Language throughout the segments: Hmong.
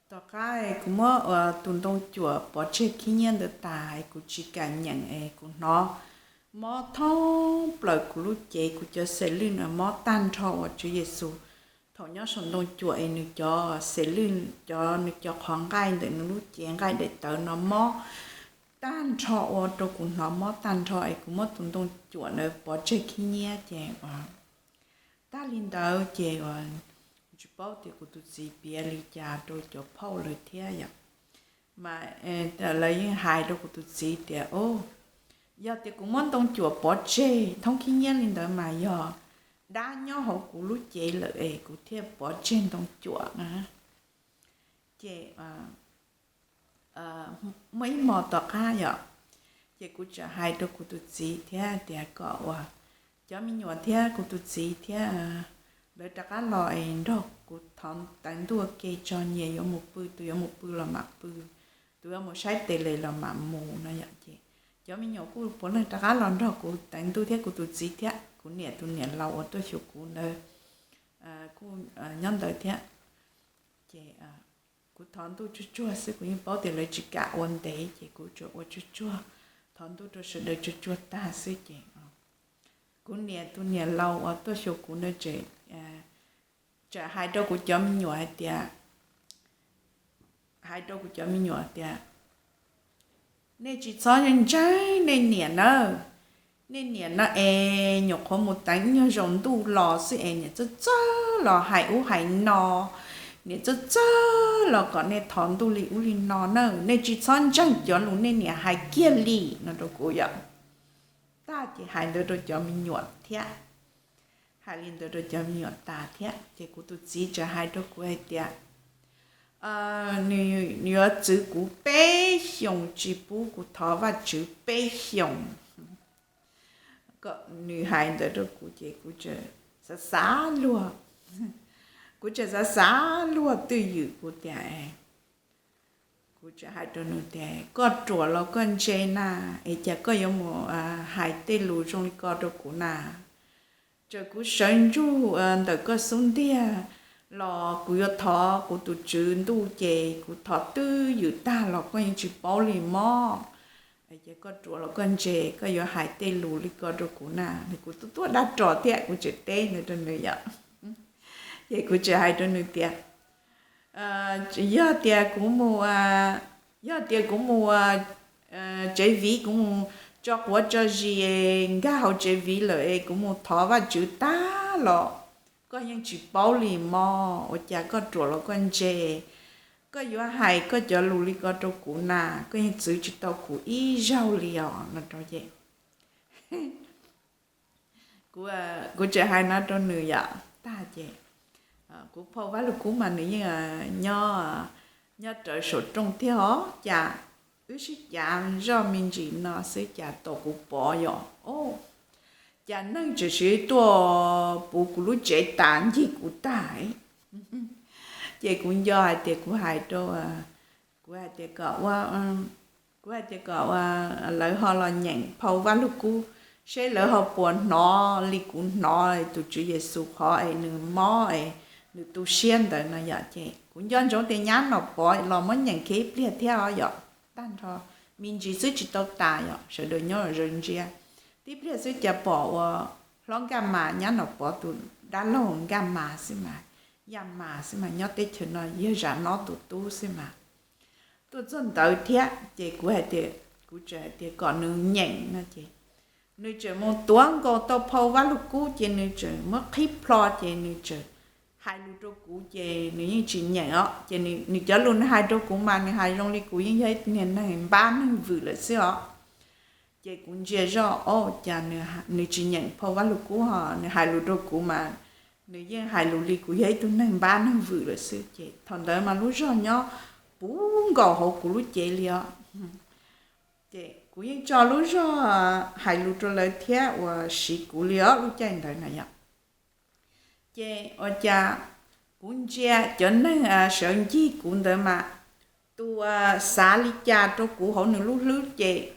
Tom qab kuv muab tus ntoo cuam pov tseg khib nyiab ntawd tas, kuv tsis kam nyeem es kuv hnov mob thoob plaws kuv lub cev, kuv cov xes lwj no mob tag nrho uas Tswv Yexus thaum nyob saum ntoo cuam es nws cov xes lwj, cov nws cov qhov nqaij ntawm nws lub cev nqaij daim tawv no mob tag nrho ua rau kuv hnov mob tag nrho es kuv muab tus ntoo cuam ntawd pov tseg khib nyiab ces tag li ntawd ces tsis paub tias kuv tus txiv piav li cas rau cov phauj lawm thiab yom. Mas lawv yeej hais rau kuv tus txiv tias, o, yog tias kuv muab ntoo cuam pov tseg thoob khib nyiab li ntawd mas yog dab nyob hauv kuv lub cev lawm es kuv thiaj pov tseg ntoo cuam na. Ces muaj ib hmo tom qab yom, ces kuv txawm hais rau kuv tus txiv thiab tias kom uas cov me nyuam thiab kuv tus txiv thiab lawv rov qab los es nrog kuv thov teev ntuj ua ke tso, nyias yuav mus pw, tus yuav mus pw los mam pw, tus yuav mus saib tes les los mam mus no yom. Ces cov me nyuam kuj puav leej rov qab los nrog kuv teev ntuj thiab kuv tus txiv thiab kuv niam tus niam laus uas tuaj xyuas kuv ntawd kuj nyob ntawd thiab. Ces kuv thov ntuj tsuag tsuag xwb, kuv yeej paub tias lawv tsis kam ua ntev ces kuv tsuas ua tsuag tsuag, thov ntuj rau sawv daws tsuag tsuag tag xwb ces kuv niam tus niam laus uas tuaj xyuas kuv ntawd tseem txawm hais rau kuv cov me nyuam hais tias, hais rau kuv cov me nyuam tias, nej tsis txhob ntseeg nej niam nawb. Nej niam no es nyuam qhuav mus teev ib nyuag zaus ntuj los xwb es niam txawj txawj los hais ub hais no, niam txawj txawj los kom nej thov ntuj li ub li no na, nej tsis txhob ntseeg cov lus nej niam hais kiag li no rau kuv yom. Tag ces hais ntawd rau cov me nyuam thiab, hais li ntawd rau cov me nyuam tas thiab ces kuv tus txiv txawm hais rau kuv hais tias, nws yuav txwv kuv peb xyoos tsis pub kuv thov Vajtswv peb xyoos. Nws hais ntawd rau kuv ces kuv txawm xav xav luag, kuv txawm xav xav luag twj ywm kuv tias, kuv txawm hais rau nws tias, koj ruam los koj ntse na, es cas koj yuav mus hais tej lus zoo li ko rau kuv na? Txawm kuv sawv ntsug ntawm koj xub ntiag los kuv yuav thov kuv tus Tswv ntuj ces kuv thov twj ywm tag los koj yeej tsis paub li mog. Ces koj ruam los koj ntse, koj yuav hais tej lus li ko rau kuv na. Kuv tuaj tuaj dab ros thiab kuv tseem teb ntawd rau nws yom. Ces kuv tseem hais rau nws tias, yog tias kuv mus, yog tias kuv mus tsev viv, kuv mus tso quav tso zis nkag hauv tsev viv lawm es kuv mus thov Vajtswv tag los koj yeej tsis paub li mog, ua cas koj ruam los koj ntse, koj yuav hais koj cov lus li ko rau kuv na, koj yeej txwv tsis tau kuv ib zaug li os no rau ces kuv tseem hais no rau nws yom. Tag ces kuv phauj Vaj Lug Kub mas nws yeej nyob, nyob rawv saum rooj thiab os, cas wb sib cav zoj me ntsis no xwb cas tau kuv pov yom, o, cas neeg tseem siv tuaj puv kuv lub tsev tas ncig kuv tag. Ces kuv nco hais tias kuv hais rau, kuv hais tias kom ua, kuv hais tias kom ua lawv ho los nyeem phau Vaj Lug Kub seb lawv ho puas hnov li kuv hnov tus Tswv Yexus qhov es nws mob es nws tu siab ntawd no yom. Ces kuv nco ntsoov tias nyab Nom Pov los muab nyeem kiag ib pliag thiab os yom. Tag nrho me ntsis xwb tsis tau tas yom, sawv daws nyob zaws ntsia. Tib pliag xwb cas pom ua hlob Nkaj Mas, nyab Nom Pov tus dab laug Nkaj Mas xwb mas, Yaj Mas xwb mas, nyob teb chaws no yawg Zam Nob tus tub xwb mas, tuaj txog ntawd thiab. Ces kuv hais tias, kuv tseem hais tias kom nws nyeem no ces nws tseem mus tuav nkaus tau phau Vaj Lug Kub ces nws tseem muab qhib plho ces nws tseem hais lus rau kuv ces nws yeej tsis nyeem os. Ces nws cov lus nws hais rau kuv mas nws hais zoo li kuv yeej yog ib tug niag neeg npab neeg vwm lawm xwb os. Ces kuv ntsia zoj, o, cas nws tsis nyeem phau Vaj Lug Kub ho nws hais lus rau kuv mas nws yeej hais lus li kuv yog ib tug neeg npab neeg vwm lawm xwb. Ces thaum ntawd mas lub zog nyob puv nkaus hauv kuv lub cev li os. Ces kuv yeej tso lub zog hais lus rau lawv thiab uas siv kuv li os lub caij ntawd na yom. Ces ua cas kuv ntsia cov neeg sawv ncig kuv ntawd mas tus xav li cas rau kuv hauv nws lub hlwb ces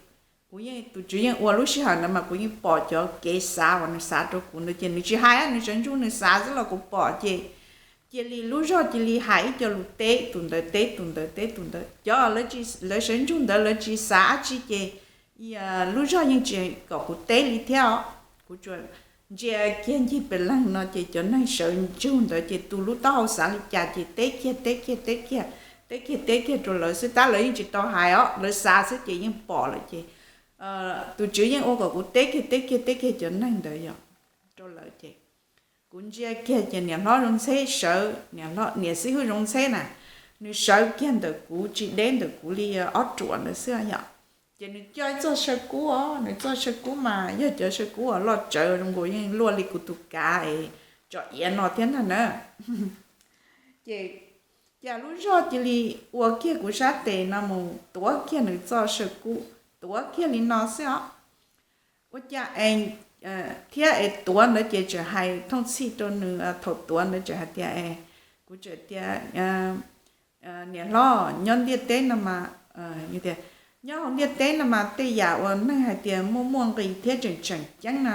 Kuv yeej, tus tswv yeej ua lub sij hawm ntawd mas kuv yeej pom cov kev xav uas nws xav rau kuv ntawd ces nws tsis hais, nws sawv ntsug nws xav xwb los kuv pom ces cia li lub zog cia li hais ib co lus teb tus ntawd teb tus ntawd teb tus ntawd. Cov lawv sawv ntsug ntawd lawv tsis xav dab tsi ces lub zog yeej tsis kom kuv teb li thiab os. Kuv tsuas ntsia kiag ncig pes leeg no ces cov neeg sawv ntsug ntawd ces tus lub taub hau xav li cas ces teb kiag teb kiag teb kiag, teb kiag teb kiag rau lawv xwb tab lawv yeej tsis tau hais os, lawv xav xwb ces yeej pom lawm ces tus tswv yeej ua kom kuv teb kiag teb kiag teb kiag cov neeg ntawd yog rau lawv ces kuv ntsia kiag ces niam hlob Zoov Ntxheb sawv, niam xib hwb Zoov Ntxheb na, nws sawv kiag ntawm kuv tsis deb ntawm kuv li ob ruam ntawd xwb yom. Ces nws coj ib txoj saw kub os, nws txoj saw kub mas yog cov saw kub uas loj tsawv zoo nkaus yeej luaj li kuv tus kav es tsom iav no thiab ntag na. Ces cas lub zog cia li ua kiag kuv sab tes no mus tuav kiag nws txoj saw kub, tuav kiag li no xwb os. Ua cas es thiab es tuav ntawd ces tseem hais thooj txhij rau nws thaum tuav ntawd tseem hais tias es, kuv tseem tias niam hlob, nyob ntiaj teb no mas, tias nyob hauv ntiaj teb no mas tej yam uas neeg hais tias muaj muaj nqis thiab tseem tseem ceeb na,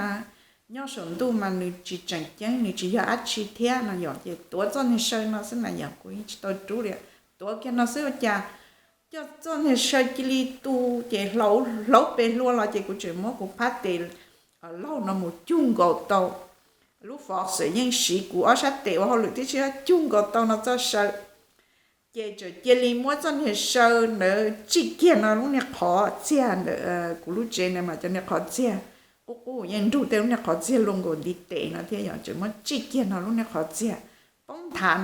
nyob saum ntuj mas nws tsis tseem ceeb, nws tsis yog dab tsi thiab no yom. Ces tuav txoj niag saw no xwb na yom, kuv yeej tsis tau rub li, tuav kiag no xwb ua cas coj txoj niag saw cia li tu ces hlauv pes hlua los ces kuv tseem muab kuv phab tes laug no mus cug nkaus tau. Lub fov xwm yeej siv kuv ob sab tes ua hauj lwm tib si, cug nkaus tau no txoj saw ces tseem cia li muab txoj niag saw ntawd tsij kiag no lub niag qhov txiag ntawm kuv lub tsev ntawd mas cov niag qhov txiag qub qub yeej nrug tej lub niag qhov txiag luaj nkaus ntiv tes no thiab yom, tseem muab tsij kiag no lub niag qhov txiag poob nthav no.